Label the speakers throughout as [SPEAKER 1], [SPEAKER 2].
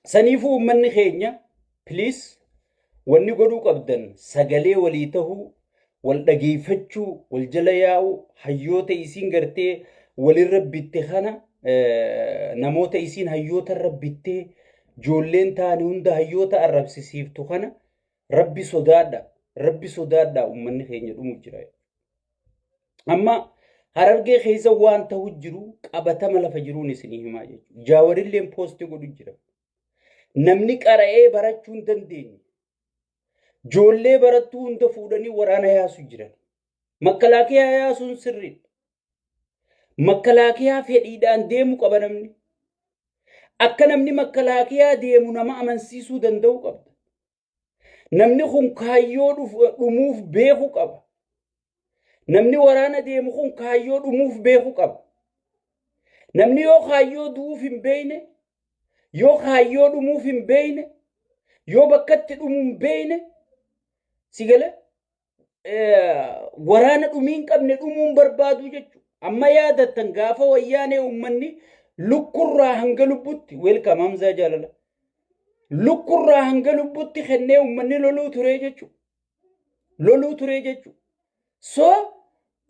[SPEAKER 1] Saniifuu uummanni keenya, please, wanni godhuu qabdan sagalee walii tahuu, wal dhageeffachuu, wal jala yaa'uu, hayyoota isiin gartee walirra bitte kana, namoota isiin hayyoota irra bittee ijoolleen taane hunda hayyoota arrabsisiiftu kana, rabbi sodaadha, rabbi sodaadha. Uummanni keenya dhumu jira. Amma Harargee keessa waan ta'u jiru qabatama lafa jiruun isinii himaa jechuudha. Jaawarilleen post godhu jira. Namni qara'ee barachuu hin dandeenye. Ijoollee barattuu hunda fuudhanii waraana yaasu jiran. Makalaakiyaa yaasuun sirriidha. Makalaakiyaa fedhiidhaan deemu qaba namni. Akka namni makalaakiyaa deemu nama amansiisuu danda'u qabda. Namni kun kaayyoo dhumuuf beeku qaba. Namni waraana deemu kun kaayyoo dhumuuf beeku qaba. Namni yoo kaayyoo du'uuf hin beekne, yoo kaayyoo dhumuuf hin beekne, yoo bakkatti dhumu hin beekne, si gala, waraana dhumii hin qabne dhumuun barbaadu jechuudha. Amma yaadattan, gaafa Wayyaanee uummanni lukkurraa hanga lubbutti, welcome Hamzaa Jaalala. Lukkurraa hanga lubbutti kennee uummanni loluu ture jechuudha. Loluu ture jechuudha. So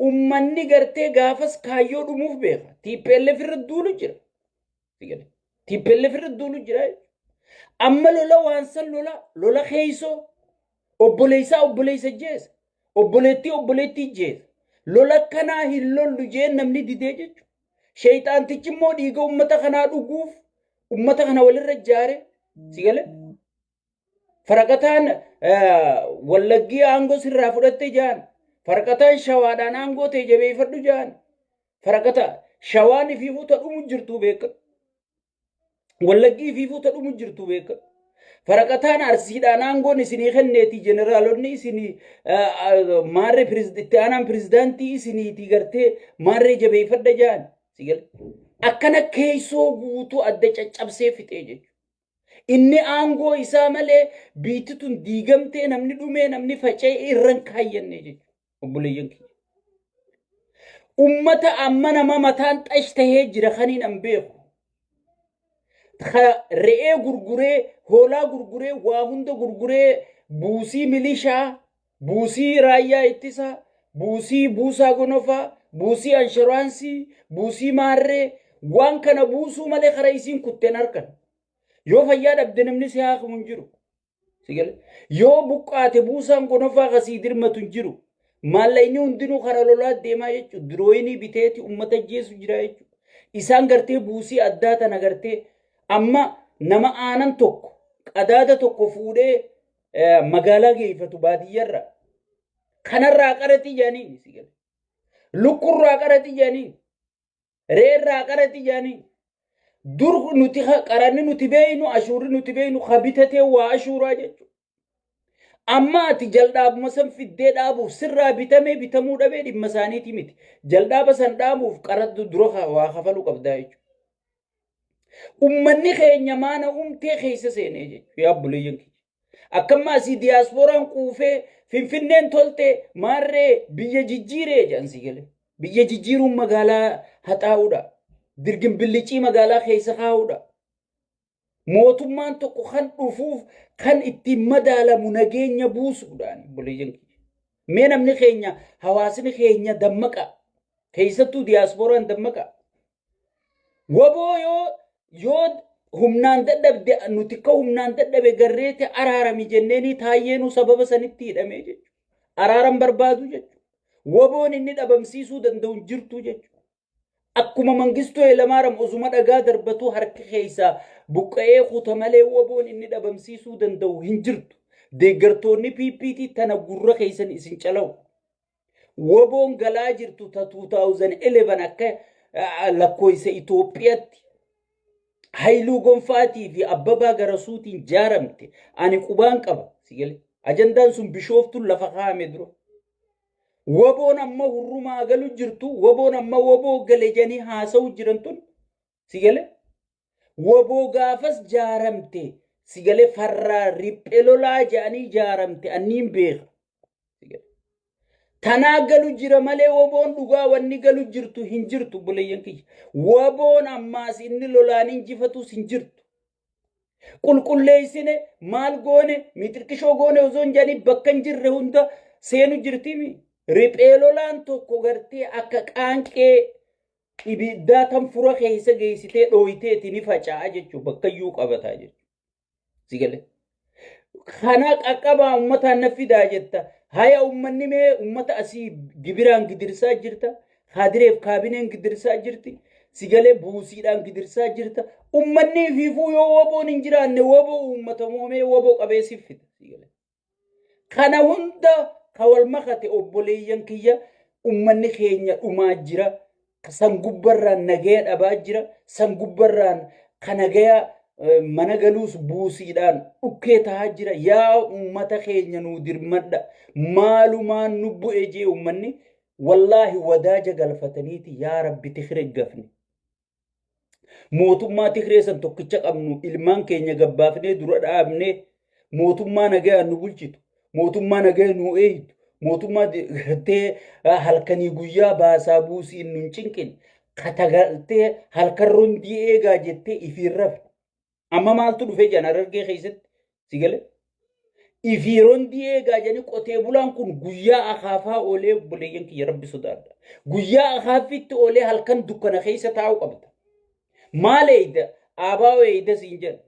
[SPEAKER 1] uummanni gartee gaafas kaayyoo dhumuuf beeka. TPLF irra duulu jira. TPLF irra duulu jira. Amma lola waan san lola lola keessoo obboleessaa obboleessa jeessa. Obboleettii obboleettii jeessa. Lola kanaa hin lollu jeen namni didee jechuudha. Sheexaantichi immoo dhiiga uummata kanaa dhuguuf uummata kana walirra ijaare, si galee? Faraqataan Wallaggii aangoo sirraa fudhatte jaan. Faraqataan Shawaadhaan aangoo ta'e jabeeffadhu jaan. Faraqata Shawaan ifiifuu ta dhumu jirtu beeka. Wallaggii ifiifuu ta dhumu jirtu beeka. Faraqataan Arsiidhaan aangoon isinii kenneeti, jeneraalonni isinii maarree, itti aanaan pirezidaantii isiniiti gartee maarree jabeeffadha jaan. Si galee? Akkana keessoo guutuu adda caccabsee fixee jechuudha. Inni aangoo isaa malee biitti tun diigamtee, namni dhumee, namni faca'ee irra hin kaayyanne jechuudha. Obboleeyyan kiyya. Ummata amma nama mataan xash tahee jira kaniin an beeku. Re'ee gurguree, hoolaa gurguree, waa hunda gurguree, buusii milishaa, buusii raayyaa ittisaa, buusii buusaa gonofaa, buusii anshuraansii, buusii maarree, waan kana buusuu malee karaa isiin kutteen harkan. Yoo fayyaa dhabde namni si haakimu hin jiru. Si gale? Yoo buqqaate buusaan gonofaa kasii dirmatu hin jiru. Maallaqni hundinuu karaa lolaa deemaa jechuudha. Drone biteeti uummata ajjeesu jira jechuudha. Isaan gartee buusii addaa tana gartee amma nama aanan tokko qadaada tokko fuudhee magaalaa geeffatu baadiyyarra. Kanarraa qaraxii jedhanii, si gale? Lukkurraa qaraxii jedhanii. Re'eerraa qaraxii jedhanii. Dur nuti qaranni nuti beeynu, ashuurri nuti beeynu ka bitatee waa ashuuraa jechuudha. Amma ati jaldaabuma san fiddee dhaabuuf sirraa bitamee bitamuu dhabee dhimma isaaniiti miti. Jaldaaba san dhaabuuf qaraxu dura waa kafaluu qabdaa jechuudha. Ummanni keenya maana umtee keessa seenee jechuudha. Yaa obboleeyyan kiyya. Akkamma asii diyaaspooraan quufee Finfinneen tolte maarree biyya jijjiiree jedhan, si galee. Biyya jijjiiruun magaalaa haxaa'uudha. Dirgin billicii magaalaa keessa kaa'uudha. Mootummaan tokko kan dhufuuf kan ittiin madaalamu nageenya buusuudhaan, obboleeyyan kiyya. Mee namni keenya, hawaasni keenya dammaqa. Keessattuu diyaaspooraan dammaqa. Waboo yoo humnaan dadhabde, nuti akka humnaan dadhabe garreete araarami jenneeni taayyeenuu sababa sanitti hidhamee jechuudha. Araaran barbaadu jechuudha. Waboon inni dhabamsiisuu danda'u hin jirtu jechuudha. Akkuma Mangistuu Hayilamaariyaam osuma dhagaa darbatu harki keessaa buqqa'ee kuta malee waboon inni dhabamsiisuu danda'u hin jirtu. Deeggartoonni PPT tana gurra keessan isin calawu. Waboon galaa jirtu ta 2011 akka lakkoofsa Itoophiyaatti Haayiluu Gonfaatii fi Abbabaa Garasuutiin jaaramte ani qubaan qaba. Si galee? Ajandaan sun Bishooftuun lafa kaa'ame dura. Waboon amma hurrumaa galu jirtu, waboon amma waboo gale jedhanii haasa'u jiran tun, si galee? Waboo gaafas jaaramte, si galee, farraa riphee lolaa jedhanii jaaramte anniin beeka. Tanaa galu jira malee waboon dhugaa wanni galu jirtu hin jirtu, obboleeyyan kiyya. Waboon ammaas inni lolaan injifatus hin jirtu. Qulqulleessine maal goone mixirqishoo goone osoo hin jedhanii bakka hin jirre hunda seenu jirtimi. Riphee lolaan tokko gartee akka qaanqee ibiddaa tan fura keessa geessitee dhooyteeti ni faca'a jechuudha. Bakka iyyuu qabataa jechuudha. Si galee. Kana qaqqabaa uummataan na fidaa jetta. Haya uummanni mee uummata asii gibiraan gidirsaa jirta. Kaadireef kaabineen gidirsaa jirti. Si galee buusiidhaan gidirsaa jirta. Uummanni fiifuu yoo woboon hin jiraanne woboo uummata moomee woboo qabee si fida. Si galee. Kana hunda ka wal makate obboleeyyan kiyya ummanni keenya dhumaa jira. San gubbarraan nagaya dhabaa jira. San gubbarraan ka nagaya mana galuus buusiidhaan dhukkee tahaa jira. Yaa ummata keenya nuu dirmadha. Maalumaan nu bu'e jee ummanni wallaahi wadaaja galfataniiti yaa rabbi tikire gafne. Mootummaa Tigree san tokkicha qabnu ilmaan keenya gabbaafnee dura dhaabnee mootummaa nagayaan nu bulchitu, mootummaa nagaya nu eeydu, mootummaa gartee halkanii guyyaa baasaa buusiin nu hin cinqine, katagaltee halkan rondii eegaa jettee ifiin rafne. Amma maaltu dhufee jedhan Harargee keessatti si galee? Ifii rondii eegaa jedhanii qotee bulaan kun guyyaa akaafaa oolee obboleeyyan kiyya rabbi sodaadha. Guyyaa akaaffitti oolee halkan dukkana keessa taa'uu qabda. Maal eeyda? Aabaa eeyda siin jedha.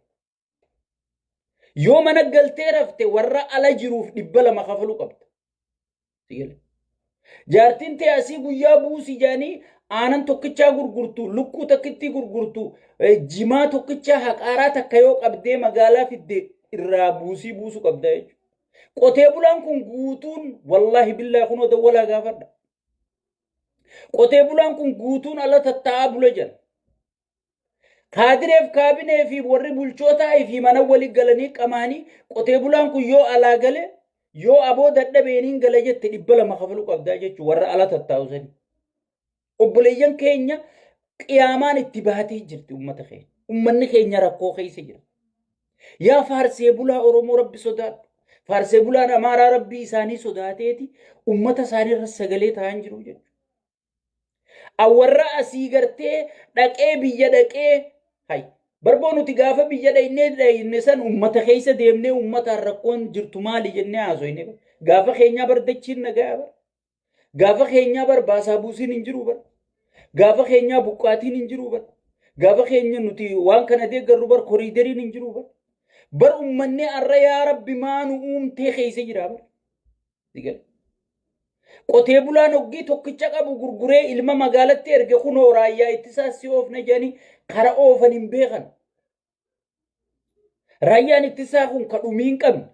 [SPEAKER 1] Yoo mana galtee rafte warra ala jiruuf 200 kafaluu qabda. Si gale. Jaartiin tee asii guyyaa buusi jedhanii aanan tokkichaa gurgurtu, lukkuu takkittii gurgurtu, jimaa tokkichaa haqaaraa takka yoo qabdee magaalaa fidde irraa buusii buusu qabda jechuudha. Qotee bulaan kun guutuun wallaahi billaa kunoo dawwalaa gaafadha. Qotee bulaan kun guutuun ala tattaa'aa bula jira. Kaadireef kaabinee fi warri bulchootaa fi mana wali galanii qamaanii qotee bulaan kun yoo alaa gale yoo aboo dadhabeeniin gala jette 200 kafaluu qabdaa jechuun warra ala tattaa'u sani. Obboleeyyan keenya qiyaamaan itti baatee jirti uummata keenya. Uummanni keenya rakkoo keessa jira. Yaa faarsee bulaa Oromoo Rabbi sodaadhu. Faarsee bulaan Amaaraa Rabbii isaanii sodaateeti uummata isaanii irra sagalee ta'an jiru jechuudha. Warra asii gartee dhaqee biyya dhaqee hay barboo nuti gaafa biyya dhaynee dhayne san ummata keessa deemnee ummataan rakkoon jirtu maali jennee haasoyne gaafa keenyaa bar dachiin nagaa bar gaafa keenyaa bar baasaa buusiin hin jiru bar gaafa keenyaa buqqaatiin hin jiru bar gaafa keenya nuti waan kana deeggarru bar koriideriin hin jiru bar bar ummanni arra yaa rabbi maanu uumtee keessa jira bar. Qotee bulaan hoggii tokkicha qabu gurguree ilma magaalatti erge kunoo raayyaa ittisaa si oofna jedhanii kara oofan hin beekan. Raayyaan ittisaa kun ka dhumii hin qabne.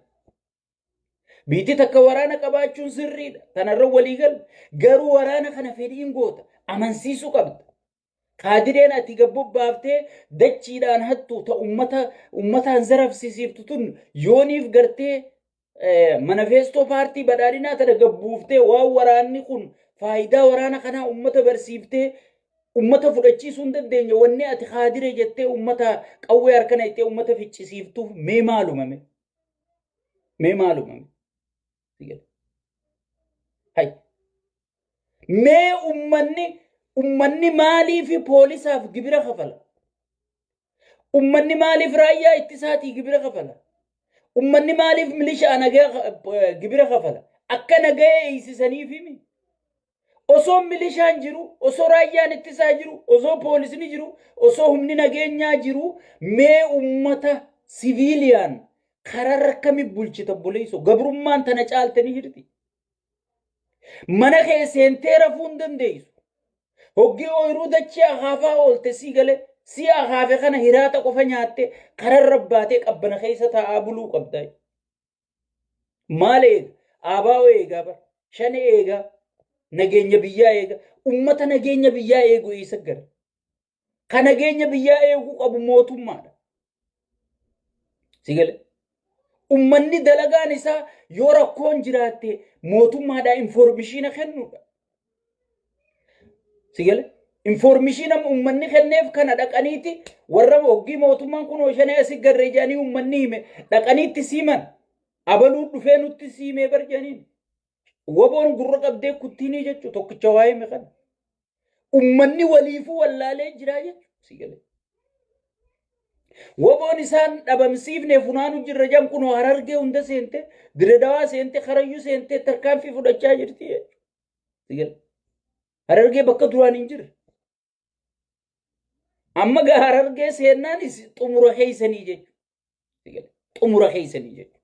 [SPEAKER 1] Biitti takka waraana qabaachuun sirriidha. Tanarra walii gala. Garuu waraana kana fedhiin goota. Amansiisuu qabda. Kaadireen ati gabbobbaaftee dachiidhaan hattu ta ummata ummataan zarafsisiiftu tun yooniif gartee manifeestoo paartii badhaadhinaa tana gabbuuftee waan waraanni kun faayidaa waraana kanaa ummata barsiiftee ummata fudhachiisuu hin dandeenye wanni ati kaadire jettee ummata qawwee harka naqxee ummata ficcisiiftuuf mee maalumame mee maalumame Hay. Mee ummanni ummanni maaliif poolisaaf gibira kafala? Ummanni maaliif raayyaa ittisaatii gibira kafala? Ummanni maaliif milishaa nagaa gibira kafala? Akka nagaya eeysisaniif himi. Osoo milishaan jiru, osoo raayyaan ittisaa jiru, osoo poolisni jiru, osoo humni nageenyaa jiru, mee ummata siviiliyaan kararra akkami bulchita obboleessoo? Gabrummaan tana caalte ni jirti. Mana kee seentee rafuu hin dandeessu. Hoggii ooyiruu dachee akaafaa oolte sii galee sii akaafe kana hiraata qofa nyaattee kararra baatee qabbana keessa taa'aa buluu qabda. Maal eega? Abaa'oo eegaa bara. Shane eegaa. Nageenya biyyaa eega. Ummata nageenya biyyaa eegu eessa gara? Ka nageenya biyyaa eeguu qabu mootummaadha. Si galee? Ummanni dalagaan isaa yoo rakkoon jiraatte mootummaadhaa infoormishiina kennuudha. Si galee? Infoormishiina uummanni kenneef kana dhaqaniiti warra hoggii mootummaan kun shanee asii garree jedhanii uummanni hime dhaqaniitti siiman. Abaluu dhufee nutti siimee bar jedhaniin. Waboon gurra qabdee kuttiinii jechuun tokkicha waa hime kana. Uummanni waliifuu wallaalee jiraa jechuudha. Si galee? Woboon isaan dhabamsiifne funaanu jirra jan kunoo Harargee hunda seente, Diredawaa seente, Karayyuu seente, tarkaanfii fudhachaa jirti jechuudha. Harargee bakka duraan hin jirre. Amma gaa Harargee seennaanis xumura keessanii jechuudha. Xumura keessanii jechuudha.